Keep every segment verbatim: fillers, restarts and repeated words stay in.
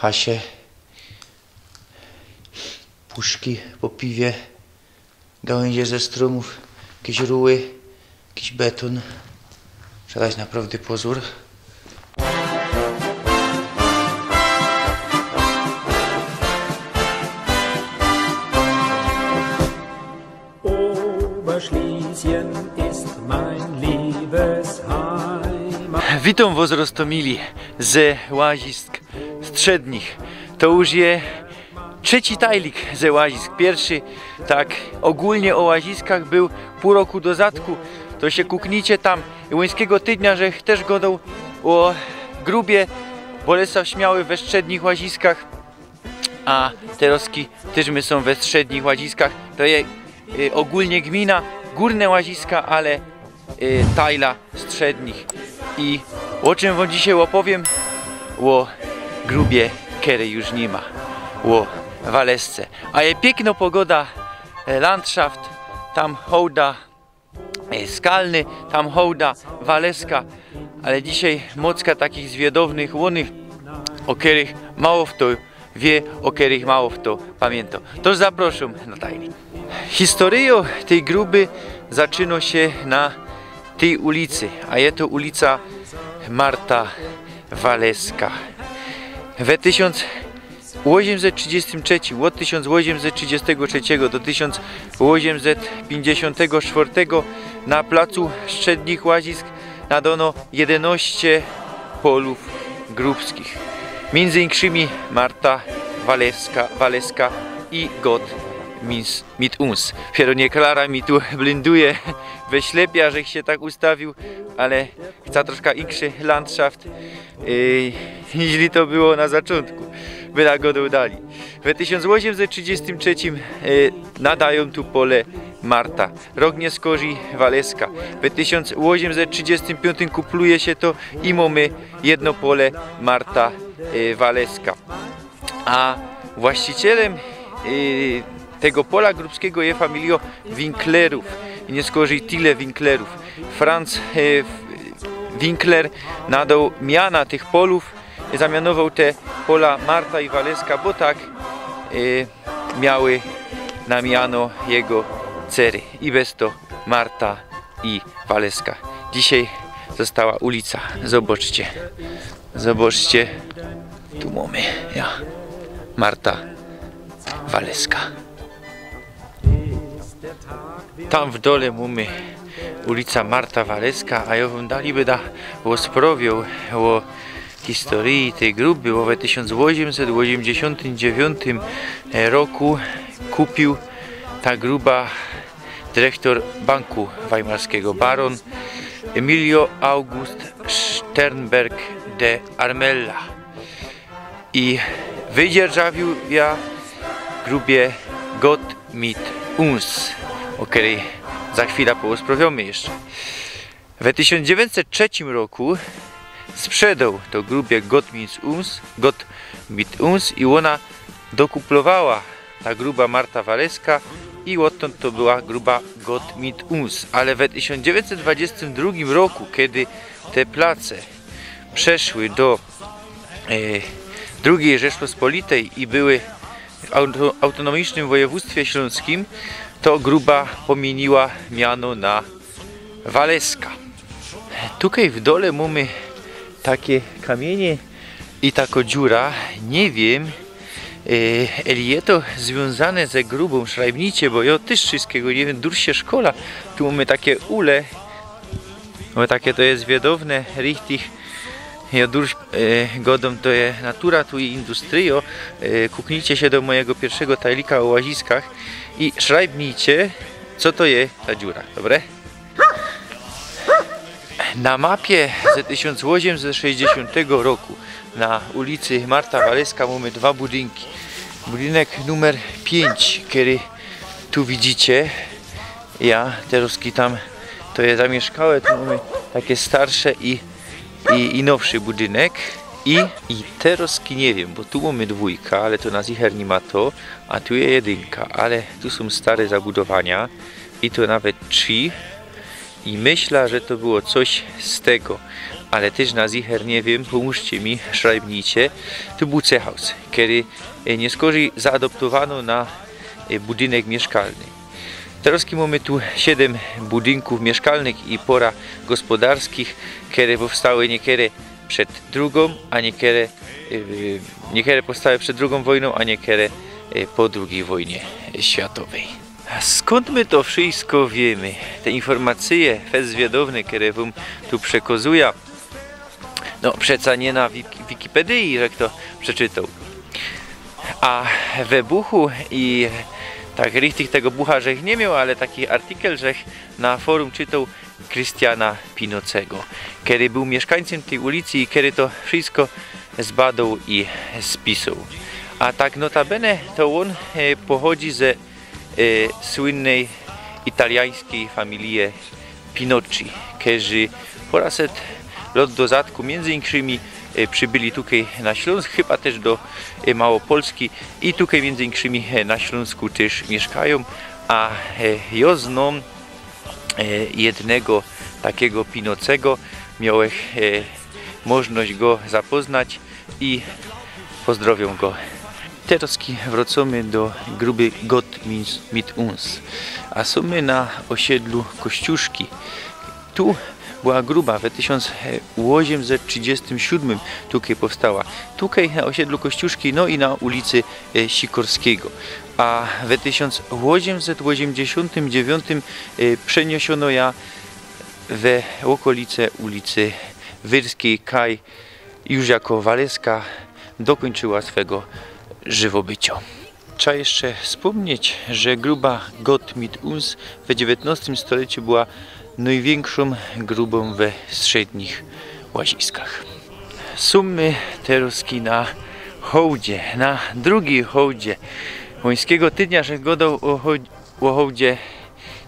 Asie, puszki po piwie, gołyndzie ze strōmōw, jakieś ruły, jakiś betōn. Trzeba dać naprŏwdã pozōr. Oberschlesien ist mein liebes Heimat. Witōm wŏs, Rostōmili, ze Łazisk Strzednich. To już je trzeci tajlik ze Łazisk. Piyrszy tak ôgōlnie ô Łaziskach bōł pōł roku do zadku. To sie kuknijcie tam. Łońskigo tydnia żech tyż gŏdoł ô grubie Bolesław Śmiały we Strzednich Łaziskach. A terŏzki tyż my sōm we Strzednich Łaziskach. To je, y, ôgōlnie gmina Gōrne Łaziska, ale, y, tajla Strzednich. I ô czym wōm dzisiej ôpowiym? Ô grubie, kerej już niy ma. Ô Walesce. A je piyknŏ pogoda, e, landszaft, tam hołda, e, Skalny, tam hołda Waleska, ale dzisiej mocka takich zwiadownych łōnōw, ô kerych mało fto wiy, ô kerych mało fto pamiynto. To zaprŏszōm na tajlik. Historyjŏ tyj gruby zaczynŏ sie na tyj ulicy, a je to ulica Marta Waleska. We tysiōnc ôziymset trzidziestym trzecim, ôd tysiōnc ôziymset trzidziestego trzeciego do tysiōnc ôziymset piyńćdziesiōntego sztwŏrtego na placu Strzednich Łazisk nadŏno jedynŏście polōw grubskich. Miyndzy inkszymi Marta Waleska, Waleska i Gott mit, mit uns. Pierōnie Klara mi tu blinduje we ślepia, żech sie tak ustawiōł, ale chca troszka inkszy landszaft, yy, jeźli to było na zaczōntku. Bydã gŏdoł dalij. We tysiōnc ôziymset trzidziestym trzecim, yy, nadajōm tu pole Marta. Rok niyskorzij Waleska. We tysiōnc ôziymset trzidziestym piōntym kupluje sie to i mōmy jedno pole Marta, yy, Waleska. A właścicielym, yy, tego pola grubskigo je familijŏ Winklerōw. I niyskorzij tyle Winklerōw. Franz, yy, Winkler nadoł miana tych polōw, zamianowoł te pola Marta i Waleska, bo tak, yy, miały na miano jego cery. I bez to Marta i Waleska. Dzisiej ôstała ulica. Zobaczcie. Zobaczcie. Tu mōmy, ja. Marta Waleska. Tam w dole mōmy ulica Marta Waleska, a jŏ wōm dalij bydã ôsprŏwioł ô historyji tyj gruby, bo we tysiōnc ôziymset ôziymdziesiōntym dziewiōntym roku kupiōł ta gruba dyrektor Banku Weimarskigo, baron Emilio August Sternberg de Armella. I wydzierżawiōł jã grubie Gott mit uns, ô kerej za chwila poôsprŏwiōmy jeszcze. We tysiōnc dziewiyńćset trzecim roku sprzedoł to grubie Gott mit uns, Gott mit uns i ôna dokuplowała ta gruba Marta Waleska i ôdtōnd to była gruba Gott mit uns. Ale we tysiōnc dziewiyńćset dwudziestym drugim roku, kej te place przeszły do, e, drugij Rzeczpospolitej i były w auto-, autōnōmicznym wojewōdztwie ślōnskim, to gruba pōmiyniła miano na Waleska. Tukej w dole mōmy take kamiynie i takŏ dziura. Niy wiym, e, eli je to zwiōnzane ze grubōm, szrajbnijcie, bo jŏ tyż wszyskigo niy wiym, durś sie szkola. Tu mōmy take ule, bo take to je zwiadowne, richtig. Jŏ durś, e, gŏdōm, to je natura, tu i industryjŏ. E, kuknijcie sie do mojigo piyrszego tajlika ô łaziskach i szrajbnijcie, co to je ta dziura, dobre? Na mapie ze tysiōnc ôziymset sześćdziesiōntego roku na ulicy Marta Waleska mōmy dwa budynki. Budynek numer piyńć, kery tu widzicie. Ja, terŏzki tam to je zamiyszkałe, tu mōmy take starsze i, i, i nowszy budynek. I, i terŏzki niy wiym, bo tu mōmy dwōjka, ale to na zicher niy ma to, a tu je jedynka, ale tu sōm stare zabudowania i to nawet trzi. I myśla, że to było coś z tego. Ale tyż na zicher niy wiym, pōmōżcie mi, szrajbnijcie. Tu bōł cechaus, kery, e, niyskorzij zaadoptowano na, e, budynek miyszkalny. Terŏzki mōmy tu siedym budynkōw miyszkalnych i pora gospodarskich, kere powstały niykere przed drugōm, a niykere, e, niykere powstały przed drugōm wojnōm, a niykere, e, po drugij wojnie światowej. A skōnd my to wszysko wiymy? Te informacyje fest zwiadowne, kere wōm tu przekŏzuja, no, przeca niy na Wik-, Wikipedii, żech to przeczytoł. A we buchu i tak richtig tego bucha żech niy mioł, ale taki artikel żech na forum czytoł Krystiana Pinocego, kery bōł miyszkańcym tyj ulicy i kery to wszysko zbadoł i spisoł. A tak notabene to ôn, e, pochodzi ze, e, słynnej italiańskij familije Pinocci, kerzy pŏraset lŏt do zadku miyndzy inkszymi, e, przibyli tukej na Ślōnsk, chyba tyż do, e, Małopolski i tukej miyndzy inkszymi, e, na Ślōnsku tyż miyszkajōm, a, e, jŏ znōm, e, jednego takigo Pinocego, miołech, e, możność go zapoznać i pozdrowiōm go. Terŏzki wrŏcōmy do gruby Gott mit uns, a sōmy na ôsiedlu Kościuszki. Tu była gruba we tysiōnc ôziymset trzidziestym siōdmym tukej powstała. Tukej na ôsiedlu Kościuszki, no i na ulicy, e, Sikorskigo. A we tysiōnc ôziymset ôziymdziesiōntym dziewiōntym, e, przeniosiono ja we ôkolice ulicy Wyrskij, kaj już jako Waleska dokōńczyła swego żywobyciŏ. Trza jeszcze spōmnieć, że gruba Gott mit uns we dziewiyntnŏstym stolecym była nojwiynkszōm grubōm we strzednich Łaziskach. Sōmy terŏzki na hołdzie, na drugij hołdzie Łońskigo Tydnia, żech godoł ô hoł-, ô hołdzie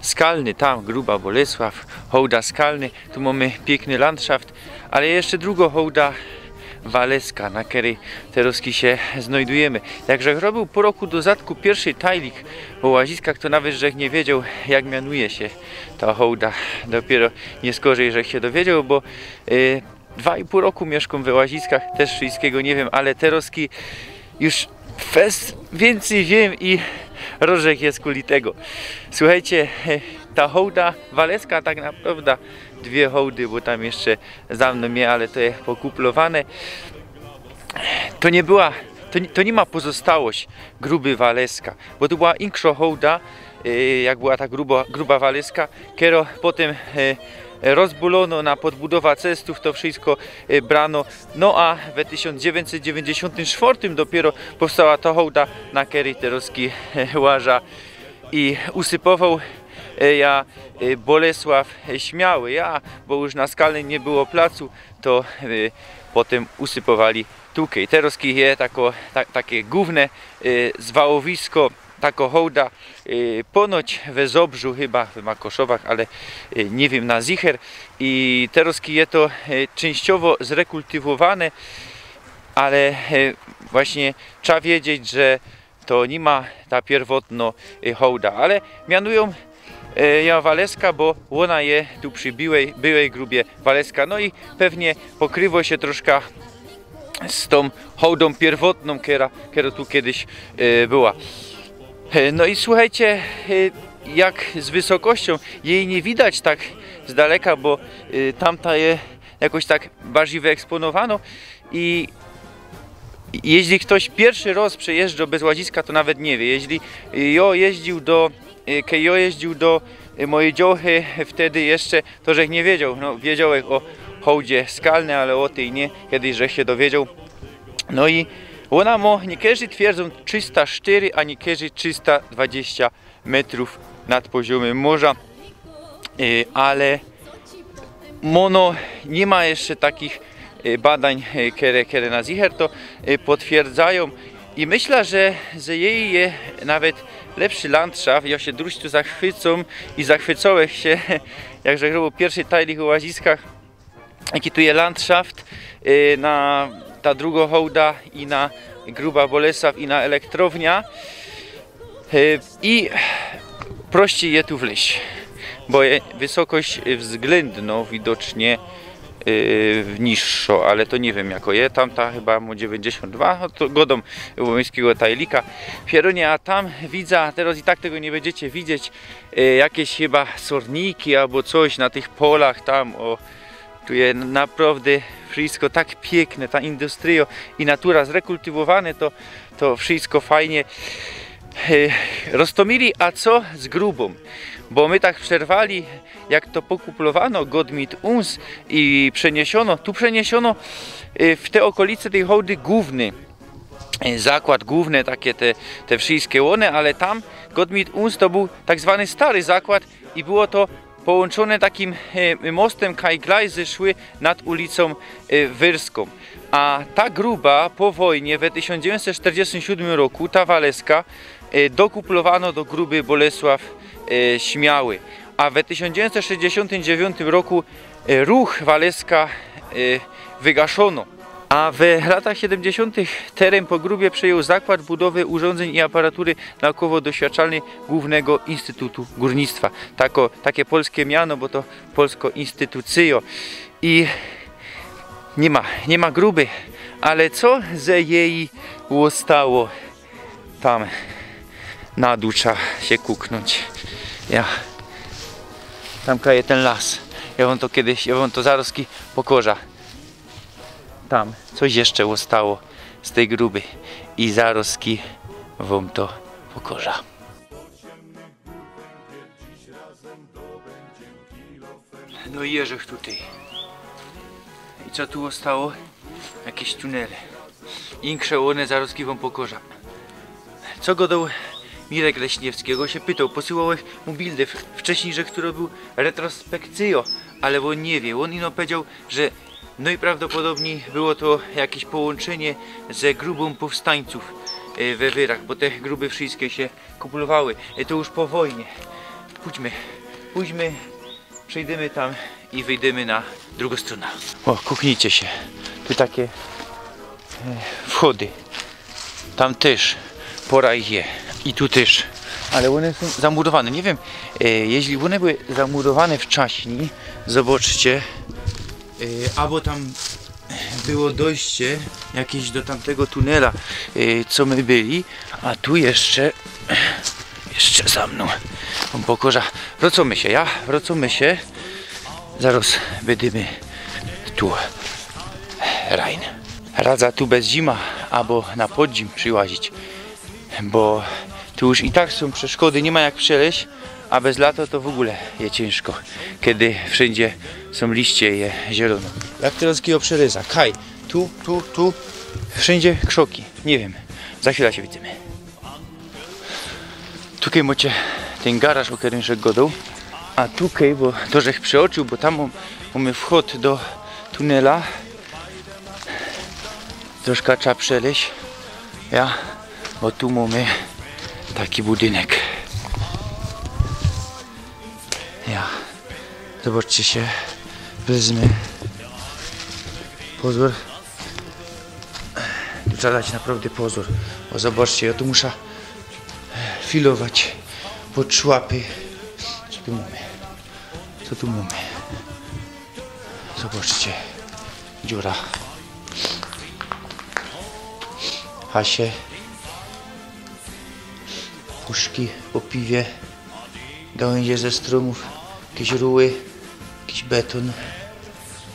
Skalny, tam gruba Bolesław, hołda Skalny, tu mōmy piykny landszaft, ale jeszcze drugo hołda Waleska, na kerej terŏzki sie znojdujymy. Jak żech robiył po roku do zadku piyrszy tajlik ô Łaziskach, to nawet żech niy wiedzioł, jak mianuje sie ta hołda. Dopiyro niyskorzej żech sie dowiedzioł, bo, e, dwa i pōł roku miyszkōm we Łaziskach, tyż wszyskigo niy wiym, ale terŏzki już fest wiyncyj wiym i rozrzech je kuli tego. Suchejcie, e, ta hołda Waleska, tak naprŏwda dwie hołdy, bo tam jeszcze za mnōm je, ale to je pokuplowane. To niy była, to niy, to niy ma pozostałość gruby Waleska, bo to była inkszo hołda, e, jak była ta grubo-, gruba Waleska, kerŏ potym, e, rozbōlono na podbudowa cestōw, to wszysko, e, brano. No a we tysiōnc dziewiyntset dziewiyntdziesiōntym sztwŏrtym dopiyro powstała ta hołda, na kerej terŏzki, e, łaża i usypowoł, e, ja, e, Bolesław, e, Śmiały. Ja, bo już na Skalnym niy było placu, to, e, potym usypowali tukej. Terŏzki je tako, ta-, take głōwne, e, zwałowisko, tako hołda, e, ponoć we Zobrzu chyba, we Makoszowach, ale, e, niy wiym na zicher. I terŏzki je to, e, czynściowo zrekultywowane, ale, e, właśnie trza wiedzieć, że to niy ma ta piyrwotno, e, hołda, ale mianujōm, e, ja Waleska, bo ôna je tu przi byłej, byłej grubie Waleska. No i pewnie pokrywo sie troszka z tōm hołdōm piyrwotnōm, kera, kera tu kejsik, e, była. E, no i suchejcie, e, jak z wysokościōm, jej niy widać tak z daleka, bo, e, tamta je jakoś tak bardzij wyeksponowano i jeźli ftoś piyrszy rŏz przejyżdżŏ bez Łaziska, to nawet niy wiy. Jeźli, e, jŏ jeździōł do, e, kej jŏ jeździōł do, e, mojij dziołchy, wtedy jeszcze, to żech niy wiedzioł, no, wiedziołech ô hołdzie Skalny, ale ô tyj niy, kejsik żech sie dowiedzioł. No i ôna mo, niykerzy twierdzōm trzysta sztyry, a niykerzy trzysta dwadzieścia metrōw nad poziōmym morza. E, ale mono, niy ma jeszcze takich, e, badań, e, kere, kere na zicher to, e, potwierdzajōm. I myśla, że, że jej je nawet lepszy landszaft. Jŏ sie druś tu zachwycōm i zachwycołech sie, jak żech robiył piyrszy tajlik ô Łaziskach, jaki tu je landszaft, e, na ta drugo hołda i na gruba Bolesław i na elektrownia. E, i prościj je tu wlyź, bo je wysokość wzglyndno widocznie, yy, niższo, ale to niy wiym, jako je. Tamta chyba mo dziewiyńćdziesiōnt dwa, no to godōm, ôbōmyjskigo tajlika. Pierōnie, a tam widza, teroz i tak tego niy bydziecie widzieć, yy, jakeś chyba sorniki abo coś na tych polach tam, ô, tu je naprŏwdy wszystko tak piykne, ta industryjo i natura zrekultywowane, to, to wszystko fajnie, yy, roztōmili. A co z Grubōm? Bo my tak przerwali, jak to pokuplowano Godmit Uns i przeniesiono, tu przeniesiono, yy, w te ôkolice tyj hołdy głōwny, yy, zakład, głōwne takie te, te wszystkie ône, ale tam Godmit Uns to bōł tak zwany stary zakład i było to połōnczōne takim, yy, mostym, kaj glajzy szły nad ulicōm, yy, Wyrskōm. A ta Gruba po wojnie we tysiōnc dziewiyńćset sztyrdziestym siódmym roku, ta Waleska, yy, dokuplowano do Gruby Bolesław, yy, Śmiały. A we tysiōnc dziewiyńćset sześćdziesiōntym dziewiōntym roku, yy, ruch Waleska, yy, wygaszono. A we latach siedymdziesiōntych teren po Grubie przejął Zakład Budowy Urządzeń i Aparatury Naukowo-Doświadczalnej Głōwnego Instytutu Górnictwa. Tako, takie polskie miano, bo to polsko instytucyjo. I niy ma, niy ma Gruby, ale co ze jeji ôstało? Tam na dōł trza sie kuknōńć. Ja. Tam kaj je tyn las. Ja wōm to kedyś, ja wōm to zarozki pokŏża. Tam coś jeszcze ôstało z tyj Gruby i zarozki wōm to pokŏża. No i jeżech tutyj. I co tu ôstało? Jakeś tunele. Insze ône zarozki wōm pokŏża. Co godoł Mirek Leśniewski? Ja go sie pytoł, posyłołech mu bildy w-, wcześnij, że, kery robiōł retrospekcyjo, ale ôn niy wiy. Ôn ino pedział, że nojprawdopodobnij było to jakeś połōnczynie ze Grubōm pōwstańcōw, e, we Wyrach, bo te Gruby wszystkie sie kuplowały. E, to już po wojnie. Pōdźmy, pōdźmy, przejdymy tam i wyjdymy na drugõ strōnã. Ô, kuknijcie sie. Tu takie, e, wchody. Tam tyż pora ich je. I tu tyż. Ale ône sōm zamurowane. Niy wiym, e, jeźli ône były zamurowane wcześnij, zobaczcie, e, abo tam było dojście jakeś do tamtego tunela, e, co my byli, a tu jeszcze, jeszcze za mnōm. Wōm pokŏżã. Wrōcōmy sie, ja? Wrōcōmy sie. Zarŏz bydymy tu. Rajn. Radza tu bez zima, abo na podzim prziłazić. Bo tu już i tak sōm przeszkody, niy ma jak przeleźć, a bez lato to w ôgōle je ciynżko, kedy wszyndzie sōm liście, je zielōno. Jak teroz kij ôbszeryza? Kaj, tu, tu, tu, wszyndzie krzoki. Niy wiym, za chwila sie widzymy. Tukej mŏcie tyn garaż, ô kerym żech godoł, a tukej, bo to żech przeoczył, bo tam mōm-, mōmy wchod do tunela. Troszka trza przeleźć. Ja, bo tu mōmy taki budynek. Ja. Zobaczcie sie. Wezmy. Pozōr. Tu trzeba dać naprŏwdã pozōr. Bo zobaczcie, ja tu musza filować pod szłapy. Co tu mōmy? Co tu mōmy? Zobaczcie. Dziura. Hasie. Puszki po piwie. Gałynzie ze strōmōw. Jakeś ruły. Jakiś betōn.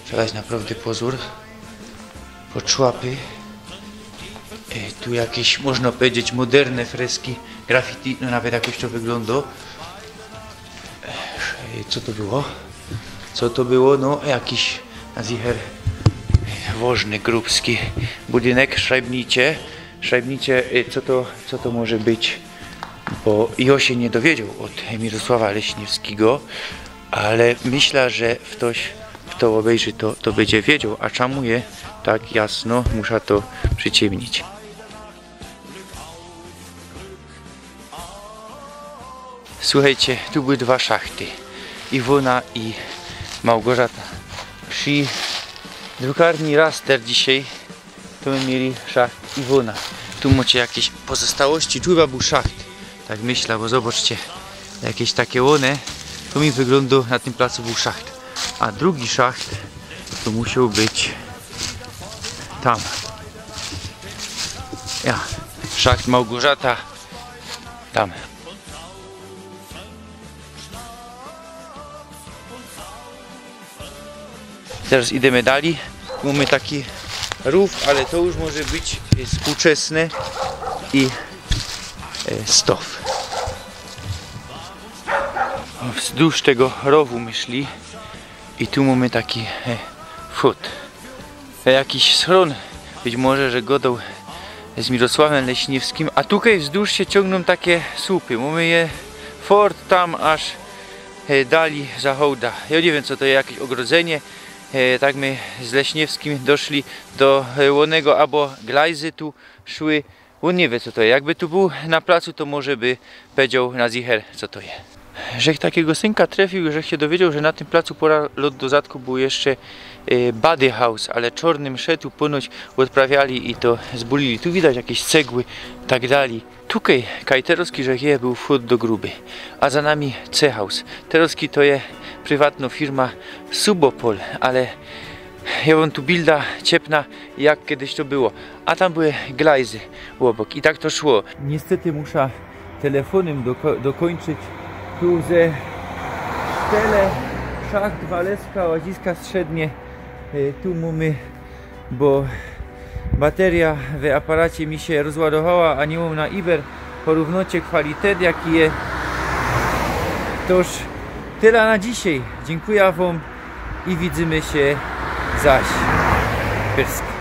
Trzeba dać naprŏwdã pozōr. Pod szłapy. E, tu jakeś, można pedzieć, moderne freski, graffiti, no nawet jakoś to wyglōndo. E, co to było? Co to było? No, jakiś na zicher wŏżny, grubski budynek, szrajbnicie. Szrajbnicie, e, co to, co to może być? Bo jŏ sie niy dowiedzioł ôd Mirosława Leśniewskigo, ale myśla, że ftoś, fto ôbejrzy to, to bydzie wiedzioł, a czymu je tak jasno, musza to prziciyemnić. Suchejcie, tu były dwa szachty. Iwōna i Małgorzata. Przi drukarni Raster dzisiej to my mieli szacht Iwōna. Tu mŏcie jakeś pozostałości. Tu chyba bōł szacht. Tak myśla, bo zobaczcie. Jakeś take ône. To mi wyglōndo, na tym placu bōł szacht. A drugi szacht To musiał być tam. Ja. Szacht Małgorzata. Tam. Teraz idziemy dalej. Mamy taki rów, ale to już może być, e, współczesny i, e, stof. Wzdłuż tego rowu myśli i tu mamy taki, e, wchód. E, jakiś schron, być może, że godał z Mirosławem Leśniewskim, a tutaj wzdłuż się ciągną takie słupy. Mamy je fort tam aż, e, dali za hołda. Ja nie wiem, co to jest, jakieś ogrodzenie. E, tak my z Leśniewskim doszli do, e, łonego, albo glajzy tu szły. On nie wie, co to jest. Jakby tu był na placu, to może by powiedział na zicher, co to jest. Żech takiego synka trafił, żech się dowiedział, że na tym placu pora lot do Zadku był jeszcze, e, Bady House, ale czornym szedł, ponoć odprawiali i to zbulili. Tu widać jakieś cegły, tak dalej. Tukej, kaj terozki żech je, był wchód do gruby, a za nami C-House. Terozki to je prywatna firma Subopol, ale ja wam tu bilda ciepna, jak kiedyś to było. A tam były glajzy obok i tak to szło. Niestety muszę telefonem doko-, dokończyć. Tu ze sztele, szacht, waleska, łaziska strzednie. E, tu mamy, bo bateria w aparacie mi się rozładowała, a nie mam na Iber. Porównocie kwalitet, jaki je. Toż tyle na dzisiaj. Dziękuję wam i widzimy się zaś. Pyrsk.